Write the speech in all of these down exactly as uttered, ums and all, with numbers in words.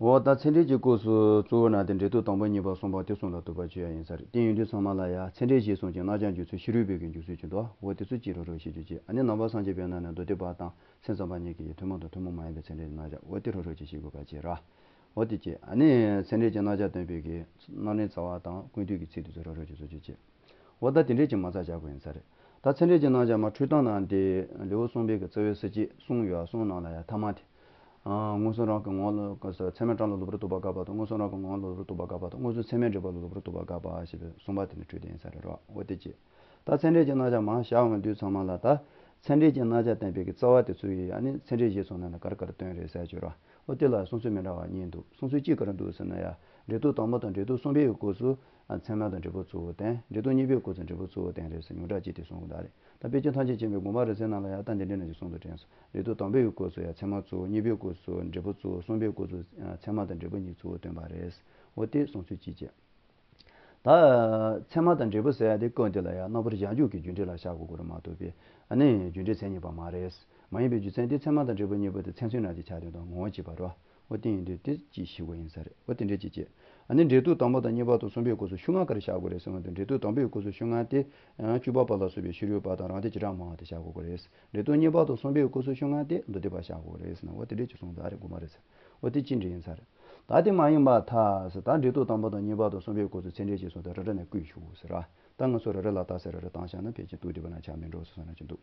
འོ་ད་ཚད་འབྲས་ཀྱི་སྐབས་སུ་གཙོ་བོ་ན་དེ་འབྲས་རྟོག་དང་པོ་གཉིས་པ་གསུམ་པ་དེ་གསུམ་ལ་གཏུག་པར་བྱེད་ཡ་ཡིན་ས་རེད། དེ་ཡིན་དུས་ཚང་མ་ལ་ཡ་ཚད་འབྲས་གཞིར་བཟུང་གི་རྣམ་གཞག་འཇུག་ཚུལ་ཕྱི་རོལ་པའི་གི་འཇུག་ཚུལ་གྱི་འདུག་འོ་དེ་ཚོ་གཅིག་རོ་རོ་ཤེས་རྒྱུ་གཅིག་ཨ་ནི་ནང་པ་སངས་རྒྱས་པའི་ནང་ནས་མདོ་སྡེ་པ་དང་སེམས་ཙམ་པ་གཉིས་ཀྱི་ཐུན་མོང་དང་ཐུན་མོང་མ་ཡིན་པའི་ཚད་འབྲས་ཀྱི་རྣམ་གཞག་འོ་དེ་རོ་རོ་གཅིག་ཤེས་དགོས་པ་བྱེད་ར། འོ་དེ་གཅིག་ཨ་ནི་ཚད་འབྲས་ཀྱི་རྣམ་གཞག་སྟོན་པའི་གི་རྣམ་འདྲེན་རྩ་བ་དང་ཀུན་བཏུས་ཀྱི་ཚིག་དེ་ཚོ་རོ་རོ་གཅིག་བཟོ་རྒྱུ་བྱེད། འོ་ད་དེ་འདྲས་ཀྱི་མ་རྩ་བཞག་དགོས་ཡིན་ས་རེད། ད་ཚད་འབྲས་ཀྱི་རྣམ་གཞག་མ་འཁྲུལ་སྟངས་ནང་དེ་ལེའུ་གསུམ་པའི་གི་རྩ་བའི་ས་བཅད་གསུམ་ཡོད་གསུམ་ནང་ལ་ཡང་ཐ་མ་དེ། ཨ་མངོན་སུམ་རང་གི་ངང་ལ་ཚད་མའི་གྲངས་ལ་སློབ་པར་རྟོག་པ་དགག་པ་དང་མངོན་སུམ་རང་གི་ངང་ལ་སློབ་པར་རྟོག་པ་དགག་པ་དང་མངོན་སུམ་ཚད་མའི་འབྲས་བུ་ལ་སློབ་པར་རྟོག་པ་དགག་པ་ཞེས་པའི་གསུམ་པ་དེ་ནི་འཁྲུལ་བསྡད་ཡིན་ས་རེད་རོ། འོ་དེ་གཅིག་ད་ཚད་འབྲས་ཀྱི་རྣམ་གཞག་མར་བཞག་འོང་དུས་ཚང་མ་ལ་ད་ཚད་འབྲས་ཀྱི་རྣམ་གཞག་བསྟན་པའི་གི་རྩ་བ་དེ་ཚོ་ཡིས་ཨ་ནི་ཚད་འབྲས་གཞིར་བཟུང་ན་ནི་ག་རེ་ག་རེ་སྟོན་རེད་ཟེར་གྱུར་རོ། འོ་དེ་ལ་གསུང་ཚུལ་མི་འདྲ་བ་གཉིས་འདུག་གསུང་ཚུལ་གཅིག་ག་རེ་འདུག་ཟེར་ན་ཡང་འབྲས་རྟོག་དང་པོ་དང་འབྲས་རྟོག་གསུམ་པའི་གི་སྐབས་སུ་ཚད་མ་དང་འབྲས་བུ་གཙོ་བོར་བསྟན། འབྲས་རྟོག་གཉིས་པའི་སྐབས་སུ་འབྲས་བུ་གཙོ་བོར་བསྟན་རེད་ཟེར་ཡོངས་གྲགས་ཅིག་དེ་གསུང་གི་འདུག་རེད། ད་དཔེ་ཆ་ཐམས་ཅད་མཁྱེན་པའི་དགོངས་པ་རབ་གསལ་ནང་ལ་ཡང་ད་འདི་འདྲའི་ནང་བཞིན་གསུངས་འདུག་དྲན་སོང་། འབྲས་རྟོག་དང་པོའི་སྐབས་སུ་ཡང་ཚད་མ་གཙོ་བོ། གཉིས་པའི་སྐབས་སུ་འབྲས་བུ་གཙོ་བོ། གསུམ་པའི་སྐབས་སུ་ཚད་མ་དང་འབྲས་བུ་གཉིས་གཙོ་བོར་སྟོན་པ་རེད། འོ་དེ་གསུང་ཚུལ་གཅིག་བྱས། ད་ཚད་མ་དང་འབྲས་བུ་ཟེར་ཡ་དེ་སྐབས་འདི་ལ་ཡང་རྣམ་པར་གཞག་འཇུག་གི་རྒྱུ་འབྲས་ལ་བཞག་དགོས་ཀྱི་རེད་མ་གཏོགས་པའི་ཨ་ནི་རྒྱུ་འབྲས་མཚན་ཉིད་པ་མ་རེད། མ་ཡིན་པའི་རྒྱུ་མཚན་དེ་ཚད་མ་དང་འབྲས་བུ་གཉིས་པོ་དེ་མཚན་མཚོན་རང་གི་ཆ་དོན་དང་ངོ་བོ་གཅིག་པ་རེད། འོ་དེ་ཡིན་དུས་དེ་གཅིག་ཤེས་དགོས་ཡིན་ས་རེད། འོ་དེ་འདྲའི་གཅིག་བྱས། ཨ་ནི་འབྲས་རྟོག་དང་པོ་དང་གཉིས་པ་དང་གསུམ་པའི་སྐབས་སུ་ཤུགས་ལྔ་ག་རེ་བཞག་དགོས་རེད་ཟེར་བ་དེ་འབྲས་རྟོག་དང་པོའི་སྐབས་སུ་ཤུགས་ལྔ་དེ་བཅུ་པ་པ་ལ་སོགས་པའི་ཕྱི་རོལ་པ་དང་རང་སྡེ་བྱེ་བྲག་སྨྲ་བ་དེ་བཞག་དགོས་ཀྱི་རེད། འབྲས་རྟོག་གཉིས་པ་དང་གསུམ་པའི་སྐབས་སུ་ཤུགས་ལྔ་དེ་མདོ་སྡེ་པ་བཞག་དགོས་ཀྱི་རེད་ཟེར་ན་འོ་དེ་འདྲའི་གཅིག་གསུངས་འདུག་རེད། དགོངས་པ་རེད་ཟེར། འོ་དེ་གཅིག་འདྲ་ཡིན་ས་རེད། ད་དེ་མ་ཡིན་པར་ཐལ་ཟེར། ད་འབྲས་རྟོག་དང་པོ་དང་གཉིས་པ་དང་གསུམ་པའི་སྐབས་སུ་ཚད་འབྲས་ཞེས་གསུངས་ཏེ་རེ་རེ་ནས་བཀོད་ཞུ་ཟེར་ར། ད་ང་ཚོ་རེ་རེ་ལ་རྟགས་གསལ་རེ་རེ་བཏང་བཞག་ན་ཕལ་ཆེར་དོན་འགྲིག་པ་ན་ཆགས་མི་འགྲོ་ཟེར་བསམ་ན་ཅི་འདུག་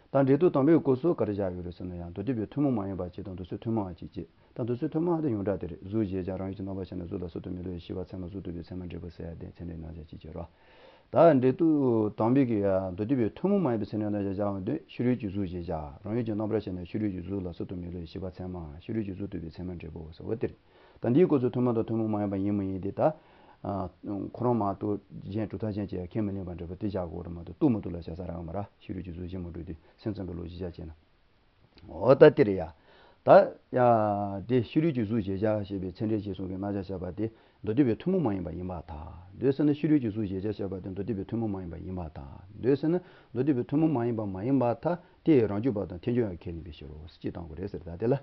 ད་འབྲས་རྟོག་དང་པོའི་སྐབས་སུ་ག་རེ་བཞག་ཡོད་རེད་ཟེར་ན་ཡང་མདོ་སྡེ་པའི་ཐུན་མོང་མ་ཡིན་པ་གཅིག་དང་མདོ་སྡེ་ཐུན་མོང་བ་གཅིག་བྱས། ད་མདོ་སྡེ་ཐུན་མོང་བ་དེ་ཡོངས་གྲགས་དེ་རེད། གཟུགས་གཞལ་བྱ། རང་ཡུལ་གྱི་རྣམ་པར་ཤེས་ནས་གཟུགས་ལ་གཟུགས་དང་མི་སླུ་བའི་ཤེས་པ་ཚད་མ། གཟུགས་རྟོག་པའི་ཚད་མ་འབྲས་བུ་ཟེར་ཡ་དེ་ཚད་འབྲས་རྣམ་གཞག་གཅིག་བྱས་རོ། ད་འབྲས་རྟོག་དང་པོའི་གི་ཡ་མདོ་སྡེ་པའི་ཐུན་མོང་མ་ཡིན་པའི་ཚད་འབྲས་རྣམ་གཞག་བཞག་འོང་དུས་ཕྱི་རོལ་གྱི་གཟུགས་གཞལ་བྱ། རང་ཡུལ་གྱི་རྣམ་པར་ཤེས་ནས་ཕྱི་རོལ་གྱི་གཟུགས་ལ་གཟུགས་དང་མི་སླུ་བའི་ཤེས་པ་ཚད་མ། ཕྱི་རོལ་གྱི་གཟུགས་རྟོག་པའི་ཚད་མ་འབྲས་བུ་ཟེར་བ་དེ་རེད། ད་འདིའི་སྐབས་སུ་ཐུན་མོང་དང་ཐུན་མོང་མ་ཡིན་པ་ཡིན་མི་ཡིན་དེ་ད། ཨ། ཁོ་རང་མ་གཏོགས་གཞན་གྲུབ་མཐའ་གཞན་གྱིས་ཁས་མི་ལེན་པ་འདྲ་པོ་དེ་བཞག་དགོས་རེད་མ་གཏོགས་རྟོགས་མི་རྟོགས་ལ་བྱ་ས་རག་གི་མ་རེད། ཕྱི་རོལ་གྱི་གཟུགས་གཞི་མ་གྲུབ་དུས་སེམས་ཙམ་པའི་བློ་གཞི་བཞག་བྱས་ན། འོ་ད་དེ་རེད་ཡ། ད་ཡ། དེ་ཕྱི་རོལ་གྱི་གཟུགས་གཞལ་བྱ་ཞེས་པའི་ཚད་འབྲས་ཞེས་གསུངས་པའི་རྣམ་གཞག་བཤད་པ་དེ་མདོ་སྡེ་པའི་ཐུན་མོང་མ་ཡིན་པ་ཡིན་པར་ཐལ། འདོད་ཟེར་ན་ཕྱི་རོལ་གྱི་གཟུགས་གཞལ་བྱ་བཤད་པ་དེ་མདོ་སྡེ་པའི་ཐུན་མོང་མ་ཡིན་པ་ཡིན་པར་ཐལ། འདོད་ཟེར་ན་མདོ་སྡེ་པའི་ཐུན་མོང་མ་ཡིན་པ་མ་ཡིན་པར་ཐལ། དེ་ཡི་རང་རྒྱུད་པ་དང་ཐལ་འགྱུར་བ་ཁས་ལེན་པའི་ཕྱིར་རོ་ཅེས་བཏང་དགོས་རེད་ཟེར། ད་དེ་ལ།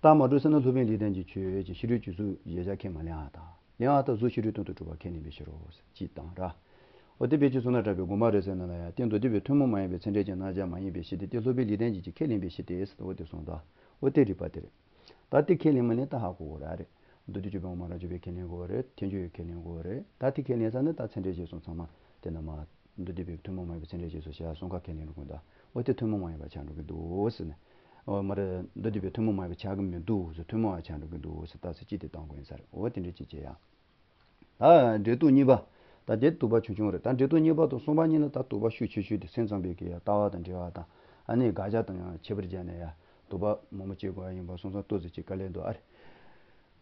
རྟགས་མ་གྲུབ་ཟེར་ན་སློབ་དཔོན་ལེགས་ལྡན་གྱིས་ཆོས་ཀྱི་ཕྱི་རོལ་གྱི་གཟུགས་གཞལ་བྱ་ཁས་མ་ལེན་པར་ཐལ། ལེན་པར་ཐལ། གཟུགས་ཕྱི་རོལ་སྟོང་དུ་གྲུབ་པ་ཁས་ལེན་པའི་ཕྱིར་རོ། ཅེས་དང་འདྲ། འོ་དེ་དཔེ་ཆོས་གསུང་ན་གྲགས་པའི་དགོངས་པ་རེད་ཟེར་ན་ལ་ཡང་དེ་མདོ་སྡེ་པའི་ཐུན་མོང་མ་ཡིན་པའི་ཚད་འབྲས་ཀྱི་རྣམ་གཞག་མ་ཡིན་པའི་ཕྱིར་ཏེ། དེ་སློབ་དཔོན་ལེགས་ལྡན་གྱིས་ཀྱི་ཁས་ལེན་པའི་ཕྱིར་ཏེ་ཟེར། འོ་དེ་གསུངས་དང་། འོ་དེ་རིགས་པ་དེ་རེད། ད་དེ་ཁས་ལེན་མ་ལེན་ད་ཧ་གོ་དགོས་ར་རེད། མདོ་སྡེ་སྤྱོད་པའི་དབང་མོ་རང་རྒྱུད་པས་ཁས་ལེན་དགོས་རེད། ཐལ་འགྱུར་ཡིས་ཁས་ལེན་དགོས་རེད། ད་དེ་ཁས་ལེན་ས་ནི་ད་ཚད་འབྲས་ཞེས་གསུངས་ཚང་མ་དེ་རྣམས་མདོ་སྡེ་པའི་ཐུན་མོང་མ་ཡིན་པའི་ཚད་འབྲས་ཞེས་གསུངས་བྱས་གསུམ་ཀ་ཁས་ལེན་འགྲོ་གི་འདུག་འོ་དེ་ཐུན་མོང་མ་ཡིན་པ་ཆགས་འགྲོ་གི་འདུག་ཟེར་ནས། འོ་མ་རེད། མདོ་སྡེ་པའི་ཐུན་མོང་མ་ཡིན་པ་ཆགས་ཀྱི་མི་འདུག་ཟེར། ཐུན་མོང་བ་ཆགས་འགྲོ་གི་འདུག་ཟེར་རྟགས་གསལ་གཅིག་དེ་བཏང་དགོས་ཡིན་ས་རེད། འོ་དེ་འདྲ་གཅིག་བྱས་ཡ། ད་འབྲས་རྟོག་གཉིས་པ། ད་དེ་དོགས་པ་ཆུང་ཆུང་རེད། ད་འབྲས་རྟོག་གཉིས་པ་དང་གསུམ་པ་གཉིས་ལ་ད་དོགས་པ་ཤུགས་ཆེ་ཤོས་དེ་སེམས་ཙམ་པའི་གི་ཡ་ལྟ་བ་དང་འབྲེལ་བ་དང་། ཨ་ནི་དགག་བྱ་དང་ཡང་ཁྱད་པར་བྱས་ནས་ཡ་དོགས་པ་མང་པོ་བྱེད་དགོས་ཡ་ཡིན་པ་སོང་ཙང་ཏོག་ཙམ་ཅིག་དཀའ་ལས་འདུག་ཨ་རེ།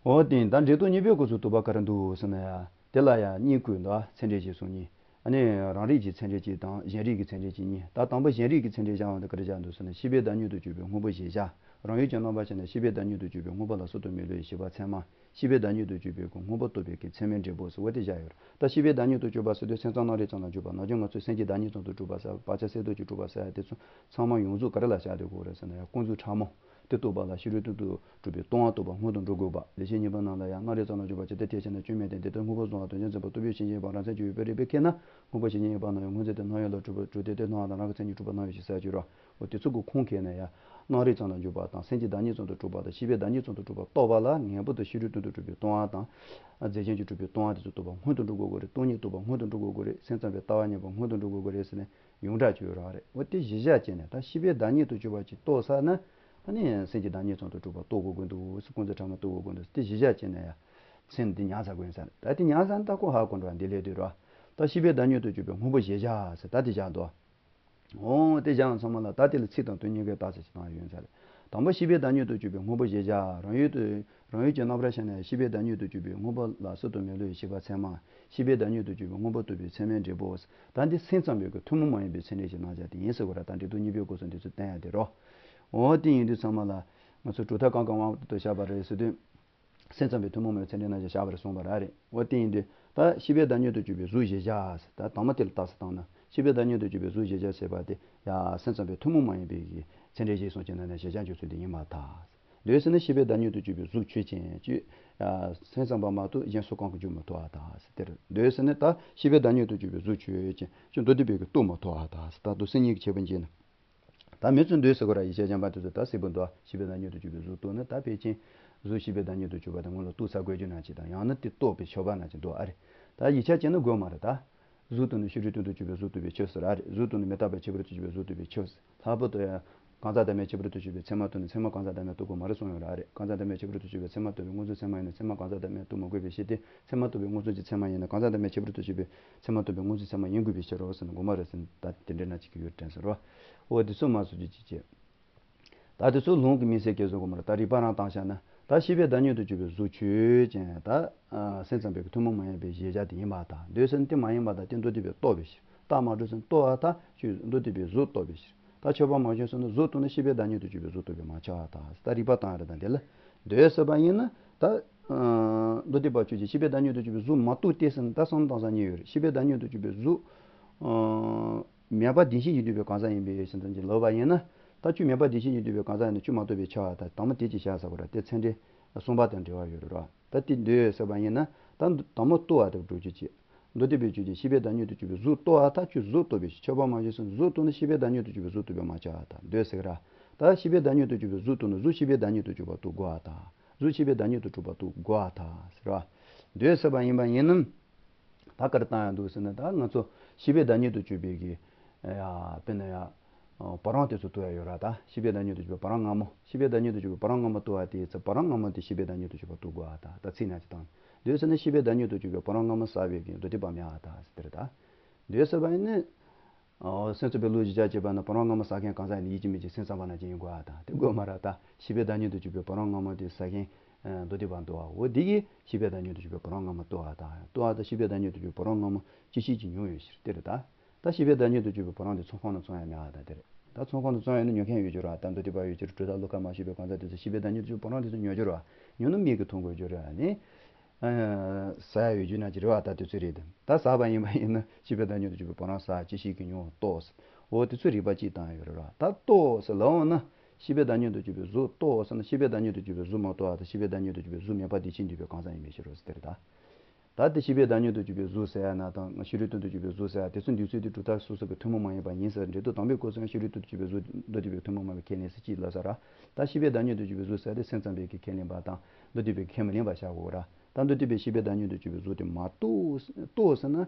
འོ་དེ་ཡིན། ད་འབྲས་རྟོག་གཉིས་པའི་སྐབས་སུ་དོགས་པ་ག་རེ་འདུག་ཟེར་ན་ཡ། དེ་ལ་ཡ་གཉིས་བཀོད་འདུག་ཚད་འབྲས་ཞེས་གསུངས་གཉིས། ཨ་ནི་རང་རིག་གི་ཚད་འབྲས་གཅིག་དང་གཞན་རིག་གི་ཚད་འབྲས་གཅིག་གཉིས། ད་དང་པོ་གཞན་རིག་གི་ཚད་འབྲས་བཞག་པ་འདི་ག་རེ་བཞག་འདུག་ཟེར་ན། ཤེས་པས་བདག་ཉིད་དུ་གྱུར་པའི་དངོས་པོ་གཞལ་བྱ། རང་ཡུལ་གྱི་རྣམ་པར་ཤེས་ནས་ཤེས་པས་བདག་ཉིད་དུ་གྱུར་པའི་དངོས་པོ་ལ་གཟུགས་དང་མི་སླུ་བའི་ཤེས་པ་ཚད་མ། ཤེས་པས་བདག་ཉིད་དུ་གྱུར་པའི་དངོས་པོ་རྟོགས་པའི་གི་ཚད་མའི་འབྲས་བུ་ཟེར་བ་དེ་བཞག་ཡོད་རེད། ད་ཤེས་པས་བདག་ཉིད་དུ་གྱུར་པ་ཟེར་དུས་སེམས་ཙམ་རྣམ་རིག་ཙམ་ལ་འཇུག་པ། ནམ་རྒྱུན་ང་ཚོས་སེམས་ཀྱིས་བདག་ཉིད་ཙམ་དུ་གྲུབ་པ་ཟེར། བག་ཆགས་སེམས་རྟོག་གིས་གྲུབ་པ་ཟེར་ཡ་དེ་ཚོ་ཚང་མ་ཡོངས་རྫོགས་ག་རེ་ལ་བཞག་བསྡད་དགོས་རེད་ཟེར་ན་ཡང་ཀུན་རྫོབ་ཕྲ་མོ་དེ་རྟོགས་པ་ལ་ཕྱི་རོལ་སྟོང་དུ་གྲུབ་པའི་སྟོང་པ་རྟོགས་པ་སྔོན་དུ་འགྲོ་དགོས་པ། ལེགས་བཤད་སྙིང་པོ་ནང་ལ་ཡང་སྣང་རིག་ཙམ་ལ་འཇུག་པ་ཇི་ལྟར་ཐལ་ཞེ་ན། སྐྱོན་མེད་དེ་འདི་ལྟར་དངོས་པོ་གཟུང་བ་དོན་གཞན་འཛིན་པ་རྟོག་པའི་ཤེས་བྱའི་བར་རང་མཚན་གྱི་ཡོད་པའི་རིགས་པས་ཁེགས་ན། དངོས་པོ་གཞན་ཉིད་ཡོད་པ་སྣང་ཡང་སྔོ་འཛིན་དེ་སྣང་ཡུལ་ལ་གྲུབ་པ་གྲུབ་སྟེ་དེ་སྣང་བ་དང་རང་གི་མཚན་ཉིད་གྲུབ་པ་སྣང་ཡུལ་ཞེས་ཟེར་གྱུར་རོ། འོ་དེ་ཚོ་གི་ཁུངས་ཁེགས་ནས་ཡང་སྣང་རིག་ཙམ་ལ་འཇུག་པ་དང་སེམས་ཀྱིས་བདག་ཉིད་ཙམ་དུ་གྲུབ་པ་དང་ཤེས་པས་བདག་ཉིད་ཙམ་དུ་གྲུབ་པ་རྟོགས་པ་ལ་ངེས་པར་དུ་ཕྱི་རོལ་སྟོང་དུ་གྲུབ་པའི་སྟོང་པ་དང་། རྫས་གཞན་གྱིས་གྲུབ་པའི་སྟོང་པ་དེ་ཚོ་རྟོགས་པ་སྔོན་དུ་འགྲོ་དགོས་ཀྱི་རེད། སྟོང་ཉིད་རྟོགས་པ་སྔོན་དུ་འགྲོ་དགོས་ཀྱི་རེད། སེམས་ཙམ་པའི་ལྟ་བ་ཉིད་པ་སྔོན་དུ་འགྲོ་དགོས་ཀྱི་རེད་ཟེར་ནས་ཡོངས་གྲགས་བྱས་ཡོད་རེད། འོ་དེ་གཞི་བཞག་བྱས་ནས་ད་ཤེས་པས་བདག་ཉིད་དུ་གྱུར་པ་ཅིག་རྟོགས་ཚར་ན། ཨ་ནི་སེམས་ཀྱིས་བདག་ཉིད་ཙམ་དུ་གྲུབ་པ་རྟོགས་དགོས་ཀྱི་འདུག་ཟེར། ཀུན་རྫོབ་ཕྲ་མོ་རྟོགས་དགོས་ཀྱི་འདུག་ཟེར། དེ་གཞི་བཞག་བྱས་ནས་ཡང་སེམས་འདི་ཉར་ཚར་དགོས་ཡིན་ས་རེད། ད་དེ་ཉར་ཚར་ན་ད་ཁོ་ཧ་གོ་འགྲོ་བ་འདི་ལས་དུས་རོ། ད་ཤེས་པས་བདག་ཉིད་དུ་གྱུར་པའི་དངོས་པོ་གཞལ་བྱ་ཟེར་ད་དེ་བཞག་འདུག་འོ་དེ་བཞག་ཚང་མ་ལ་ད་དེ་ལ་ཚིག་དང་དོན་གཉིས་ཀའི་རྟགས་གསལ་ཞིག་བཏང་ཡོད་ས་རེད། དང་པོ་ཤེས་པས་བདག་ཉིད་དུ་གྱུར་པའི་དངོས་པོ་གཞལ་བྱ། རང་ཡུལ་དུ་རང་ཡུལ་གྱི་རྣམ་པར་ཤེས་ནས་ཤེས་པས་བདག་ཉིད་དུ་གྱུར་པའི་དངོས་པོ་ལ་གཟུགས་དང་མི་སླུ་བའི་ཤེས་པ་ཚད་མ། ཤེས་པས་བདག་ཉིད་དུ་གྱུར་པའི་དངོས་པོ་རྟོགས་པའི་ཚད་མའི་འབྲས་བུ། ད་འདི་སེམས་ཙམ་པའི་གི་ཐུན་མོང་མ་ཡིན་པའི་ཚད་འབྲས་ཀྱི་རྣམ་གཞག་དེ་ཡིན་ཟེར་བ་ར། ད་འབྲས་རྟོག་གཉིས་པའི་སྐབས་སུ་འདི་ཚོ་བསྟན་ཡ་དེ་རོ། འོ་དེ་ཡིན་དུས་ཚང་མ་ལ་ང་ཚོ་གྲུབ་མཐའ་གང་གང་དབང་དུ་བཞག་པ་རེད་ཟེར་དུས། སེམས་ཙམ་པའི་ཐུན་མོང་མ་ཡིན་པའི་ཚད་འབྲས་རྣམ་གཞག་བཞག་པ་རེད་གསུངས་པ་ར་རེད། འོ་དེ་ཡིན་དུས་ད་ཤེས་པས་བདག་ཉིད་དུ་གྱུར་པའི་གཟུགས་གཞལ་བྱ་ཟེར། ད་དང་པོ་དེ་ལ་རྟགས་གསལ་བཏང་ན་ཤེས་པས་བདག་ཉིད་དུ་གྱུར་པའི་གཟུགས་གཞལ་བྱ་ཟེར་བ་དེ་ཡང་སེམས་ཙམ་པའི་ཐུན་མོང་མ་ཡིན་པའི་གི་ཚད་འབྲས་གཞིར་བཟུང་བྱས་ན་ནི་གཞལ་བྱ་འཇུག་ཚུལ་དེ་ཡིན་པར་ཐལ། འདོད་ཟེར་ན་ཤེས་པའི་བདག་ཉིད་དུ་གྱུར་པའི་གཟུགས་ཆོས་ཅན། ཅེས་སེམས་ཙམ་པ་མ་གཏོགས་གཞན་སུ་གང་གིས་འཇུག་མི་ཐུབ་པར་ཐལ་ཟེར། དེར་འདོད་ཟེར་ན་ད་ཤེས་པའི་བདག་ཉིད་དུ་གྱུར་པའི་གཟུགས་ཆོས་ཅན། ཅེས་མདོ་སྡེ་པས་ཀྱིས་རྟོགས་མི་ཐུབ་པར་ཐལ་ཟེར། ད་མདོ་སེམས་གཉིས་ཀྱི་ཁྱད་པར་འབྱེད་ན། ད་མི་ཚོས་འདོད་ཟེར་གོ་ར། ཡིད་ཆེས་བྱམས་པ་དེ་ཚོས་ད་སྲིད་པ་འདོད། ཤེས་པའི་བདག་ཉིད་དུ་གྱུར་པའི་གཟུགས་རྟོགས་ན། ད་ཕལ་ཆེར་གཟུགས་ཤེས་པའི་བདག་ཉིད་དུ་གྱུར་པ་དེ་སྔོན་ལ་རྟོགས་ཚར་དགོས་རྒྱུ་ན་ཅིག་དང་། ཡང་ན་དེ་རྟོགས་པའི་ཆོས་པ་ན་ཅིག་འདུག་ཨ་རེད། ད་ཡིད་ཆེས་བྱས་ན་དགོས་མ་རེད་ད། གཟུགས་རྟོགས་ན་ཕྱི་རོལ་སྟོང་དུ་གྱུར་པའི་གཟུགས་རྟོགས་པའི་ཕྱིར་ཟེར་ཨ་རེད། གཟུགས་རྟོགས་ན་མི་རྟག་པའི་ཁྱད་པར་དུ་གྱུར་པའི་གཟུགས་རྟོགས་པའི་ཕྱིར་ཟེར། ལྷག་པར་དུ་ཡང་གང་ཟག་བདག་མེད་ཁྱད་པར་དུ་གྱུར་པའི་ཚད་མ་རྟོགས་ན་ཚད་མ་གང་ཟག་བདག་མེད་རྟོགས་དགོས་མ་རེད་གསུངས་ཡོད་རེད་ཨ་རེད། གང་ཟག་བདག་མེད་ཁྱད་པར་དུ་གྱུར་པའི་ཚད་མ་རྟོགས་པའི་མངོན་ཚུལ་ཚད་མ་ཡིན་ན་ཚད་མ་གང་ཟག་བདག་མེད་རྟོགས་མི་དགོས་པའི་ཕྱིར་ཏེ། ཚད་མ་རྟོགས་པའི་མངོན་ཚུལ་གྱི་ཚད་མ་ཡིན་ན་གང་ཟག་བདག་མེད་ཁྱད་པར་དུ་གྱུར་པའི་ཚད་མ་རྟོགས་པའི་མངོན་ཚུལ་ཚད་མ་ཡིན་དགོས་པའི་ཕྱིར་རོ་ཟེར་ན་དགོས་མ་རེད་ཟེར་ན། ད་དེ་འདྲ་ན་ཅིག་གི་ཡོད་དྲན་ཟེར་བ། འོ་དེ་ཚོ་མ་བཟོ་རྒྱུ་ཅིག་བྱེད། ད་དེ་ཚོ་ལུང་གི་མིང་གསལ་སྐྱེལ་བཟོ་དགོས་མ་རེད། ད་རིགས་པ་རང་བཏང་བཞག་ན། ད་ཤེས་པའི་བདག་ཉིད་དུ་གྱུར་པའི་གཟུགས་ཆོས་ཅན། ད་སེམས་ཙམ་པའི་ཐུན་མོང་མ་ཡིན་པའི་གཞལ་བྱ་དེ་ཡིན་པར་ཐལ། འདོད་ཟེར་ན་དེ་མ་ཡིན་པར་ཐལ། དེ་མདོ་སྡེ་པས་རྟོགས་པའི་ཕྱིར། རྟགས་མ་གྲུབ་ཟེར་ན་རྟོགས་པར་ཐལ། ཁྱོད་མདོ་སྡེ་པས་གཟུགས་རྟོགས་པའི་ཕྱིར། ད་ཆོས་པ་མ་བྱུང་ཟེར་ན་གཟུགས་རྟོགས་ན་ཤེས་པའི་བདག་ཉིད་དུ་གྱུར་པའི་གཟུགས་རྟོགས་པས་མ་ཁྱབ་པར་ཐལ། ད་རིགས་པ་བཏང་རེད། ད་འདི་ལ་འདོད་ཟེར་བ་ཡིན་ན་ད་མདོ་སྡེ་པ་ཁྱོད་ཀྱིས་ཤེས་པའི་བདག་ཉིད་དུ་གྱུར་པའི་གཟུགས་མ་རྟོགས་ཏེ་ཟེར་ན། ད་བསམ་བློ་བཏང་ས་གཉིས་ཡོད་རེད། ཤེས་པའི་བདག་ཉིད་དུ་གྱུར་པའི་གཟུགས་མེད་པ་བདེན་ཞེན་གྱིས་འདུས་པའི་གང་ཟག་ཡིན་པའི་ཕྱིར་དང་ཅིག་ལབ་པ་ཡིན་ན། ད་ཁྱོད་མེད་པ་བདེན་ཞེན་གྱིས་འདུས་པའི་གང་ཟག་ཡིན་ན་ཁྱོད་མ་རྟོགས་པས་ཁྱབ་པར་ཐལ། དང་པོ་དེ་ཅིག་བཞག་ཟེར་བ་རེད། དེ་ཚད་འབྲས་གསུམ་པ་དང་འབྲེལ་བ་ཡོད་རེད་ར། ད་དེ་འདོད་ཟེར་བ་ཡིན་ན། ད་དང་པོ་རྟོགས་པ་དེ་སྒྲུབ་རྒྱུ་བྱེད། མདོ་སྡེ་པས་ཁྱོད་ཀྱིས་ཤེས་པའི་བདག་ཉིད་དུ་གྱུར་པའི་གཟུགས་རྟོགས་པར་ཐལ། ཁྱོད་གཟུགས་རྟོགས་པའི་ཕྱིར། ཆོས་པ་མ་བྱུང་ཟེར་ན་གཟུགས་རྟོགས་ན་ཤེས་པའི་བདག་ཉིད་དུ་གྱུར་པའི་གཟུགས་རྟོགས་པས་མ་ཁྱབ་པར་ཐལ། འདོད་ཟེར་གི་ར། ད་ཤེས་པའི་བདག་ཉིད་དུ་གྱུར་པའི་གཟུགས་རྟོགས་ན་གཟུགས་ཤེས་པའི་བདག་ཉིད་དུ་གྱུར་པ་རྟོགས་དགོས་པར་ཐལ། གཟུགས་ཤེས་པའི་བདག་ཉིད་དུ་གྱུར་པ་རྟོགས་དགོས་པར་ཐལ་ཟེར་བ། འདོད་ཟེར་བ་ཡིན་པ་ཡིན་ནམ། ད་ག་རེ་བཏང་ཡག་འདུག་ཟེར་ན། ད་ང་ཚོ་ཤེས་པའི་བདག་ཉིད་དུ་གྱུར་པའི་གི། ཡ། དཔེར་ན་ཡ། བ་རང་དེ་ཚོ་རྟོགས་ཡག་ཡོད་ར། ད་ཤེས་པའི་བདག་ཉིད་དུ་གྱུར་པའི་བ་རང་སྔ་མ། ཤེས་པའི་བདག་ཉིད་དུ་གྱུར་པའི་བ་རང་སྔ་མ་རྟོགས་པ་དེའི་ཚེ་བ་རང་སྔ་མ་དེ་ཤེས་པའི་བདག་ཉིད་དུ་གྱུར་པ་རྟོགས་དགོས་པར་ཐལ། ད་ཚིག་ནང་ཅིག་བཏང་། འདོད་ཟེར་ན་ཤེས་པའི་བདག་ཉིད་དུ་གྱུར་པའི་བ་རང་སྔ་མ་ཟ་བའི་གི་མདོ་སྡེ་པ་མེད་པར་ཐལ་ཟེར་དེ་རེད་ད། འདོད་ཟེར་བ་ཡིན་ན། ཨོ། སེམས་ཙམ་པའི་བློ་གཞི་རྒྱ་བསྐྱེད་པ་ན་བ་རང་སྔ་མ་ཟ་མཁན་གང་ཟག་ཡིན་ན་ཡིད་ཀྱི་མིག་གི་སེམས་ཙམ་པ་ན་ཅིག་ཡིན་དགོས་པར་ཐལ། དེ་དགོས་མ་རེད་ད། ཤེས་པའི་བདག་ཉིད་དུ་གྱུར་པའི་བ་རང་སྔ་མ་དེ་ཟ་མཁན་མདོ་སྡེ་པ་འདུག་པ། འོ་དེ་གིས་ཤེས་པའི་བདག་ཉིད་དུ་གྱུར་པའི་བ་རང་སྔ་མ་རྟོགས་པར་ཐལ། རྟོགས་པར་ཐལ། ཤེས་པའི་བདག་ཉིད་དུ་གྱུར་པའི་བ་རང་སྔ་མ་སྐྱེ་ཤེས་ཀྱིས་མྱོང་བའི་ཕྱིར་དེ་རེད་ད། ད་ཤེས་པའི་བདག་ཉིད་དུ་གྱུར་པའི་བ་རང་དེ་ཚོང་ཁང་ནང་བཙོང་ཡག་མེད་པར་ཐལ་དེ་རེད། ད་ཚོང་ཁང་དུ་བཙོང་ཡག་ན་ཉོ་མཁན་ཡོད་རྒྱུ་རེད་པ། ད་མདོ་སྡེ་པ་ཡོད་རྒྱུ་རེད། གྲུབ་མཐའ་བློ་དཀར་མ་ཞུས་པའི་གང་ཟག་དེ་ཚོས་ཤེས་པའི་བདག་ཉིད་དུ་གྱུར་པའི་བ་རང་དེ་ཚོ་ཉོ་རྒྱུ་རེད་པ། ཉོས་ན་མིག་གིས་མཐོང་དགོས་རྒྱུ་རེད་པ། ཨ་ནི། ཨ། ཟ་ཡག་ཡོད་རྒྱུ་ན་ཅིག་རེད་པ། ད་དེ་ཚོ་རེད་དེ། ད་ཟ་བ་ཡིན་པ་ཡིན་ན་ཤེས་པའི་བདག་ཉིད་དུ་གྱུར་པའི་བ་རང་ཟ། སྐྱེ་ཤེས་ཀྱིས་མྱོང་། རྟོགས། འོ་དེ་ཚོ་རིགས་པ་གཅིག་བཏང་ཡག་ཡོད་རེད་པ། ད་རྟོགས་ཟེར་ལབ་འོང་ན། ཤེས་པའི་བདག་ཉིད་དུ་གྱུར་པའི་གཟུགས་རྟོགས་ཟེར་ན་ཤེས་པའི་བདག་ཉིད་དུ་གྱུར་པའི་གཟུགས་མ་རྟོགས་པར་ཐལ། ཤེས་པའི་བདག་ཉིད་དུ་གྱུར་པའི་གཟུགས་མེད་པ་བདེན་ཞེན་འདུས་པའི་གང་ཟག་ཡིན་པའི་ཕྱིར་རོ་ཟེར་དེ་རེད་ད། ད་དེ་ཤེས་པའི་བདག་ཉིད་དུ་གྱུར་པའི་གཟུགས་ཟེར་ཡག་ན་དང་ཕྱི་རོལ་སྟོང་དུ་གྱུར་པའི་གཟུགས་ཟེར་ཡག་དེ་ཚོ་འདོད་ཚུལ་དེ་གྲུབ་མཐའ་སོ་སོ་གི་ཐུན་མོང་མ་ཡིན་པ་ཡིན་ཟེར། འབྲས་བུ་དང་པོའི་སྐབས་སུ་ཡང་ཕྱི་རོལ་སྟོང་དུ་གྱུར་པའི་གཟུགས་མདོ་སྡེ་པས་ཐུན་མོང་མ་ཡིན་པའི་ཁས་ལེན་ཟེར་གཅིག་ལབ་ས་རེད། ད་ཤེས་པའི་བདག་ཉིད་དུ་གྱུར་པའི་གཟུགས་ཟེར་དེ་སེམས་ཙམ་པའི་གི་ཁས་ལེན་པ་དང་མདོ་སྡེ་པའི་ཁས་མི་ལེན་པ་བཞག་དགོས་རེད། ད་མདོ་སྡེ་པས་ཤེས་པའི་བདག་ཉིད་དུ་གྱུར་པའི་གཟུགས་དེ་མ་རྟོགས། རྟོགས་ཟེར་ན།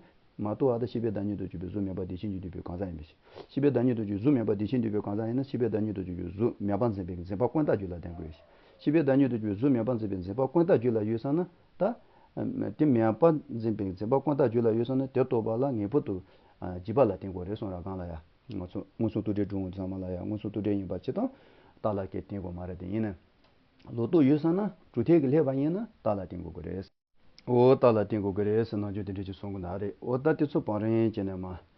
མ་རྟོགས་པར་ཐལ། ཤེས་པའི་བདག་ཉིད་དུ་གྱུར་པའི་གཟུགས་མེད་པ་བདེན་ཞེན་གྱིས་འདུས་པའི་གང་ཟག་ཡིན་པའི་ཕྱིར། ཤེས་པའི་བདག་ཉིད་དུ་གྱུར་གཟུགས་མེད་པ་བདེན་ཞེན་འདུས་པའི་གང་ཟག་ཡིན་ན་ཤེས་པའི་བདག་ཉིད་དུ་གྱུར་གཟུགས་མེད་པར་འཛིན་པའི་འཛིན་པ་ཀུན་བཏགས་རྒྱུད་ལ་བརྟེན་དགོས། ཤེས་པའི་བདག་ཉིད་དུ་གྱུར་གཟུགས་མེད་པར་འཛིན་པའི་འཛིན་པ་ཀུན་བཏགས་རྒྱུད་ལ་ཡོད་ས་ན་ད། དེ་མེད་པར་འཛིན་པའི་འཛིན་པ་ཀུན་བཏགས་རྒྱུད་ལ་ཡོད་ས་ན་དེ་རྟོགས་པ་ལ་ངེས་པར་དུ། ཨ། རྗེས་དཔག་ལ་བརྟེན་དགོས་རེད་གསུངས་ར། གང་ལ་ཡ། མངོན་སུམ་མངོན་སུམ་རྟོགས་འབྲེལ་སྒྲུབ་ངོ་ཚང་མ་ལ་ཡ་མངོན་སུམ་རྟོགས་འབྲེལ་ཡིན་པ་ཅི་དང་། རྟགས་ལ་སྐད་བརྟེན་དགོས་མ་རེད། དེ་ཡིན་ན། ལོག་རྟོག་ཡོད་ས་ན་གྲུབ་མཐས་ཀྱི་སླེབས་པ་ཡིན་ན་རྟགས་ལ་བརྟེན་དགོས་ཀྱི་རེད། འོ་རྟགས་ལ་བརྟེན་དགོས་ཀྱི་རེད་ཟེར་ནམ་རྒྱུན་དེ་འདྲ་ཅིག་གསུང་གི་ན་རེད། འོ་ད་དེ་ཚོ་བང་རིམ་བྱས་ནས་མར།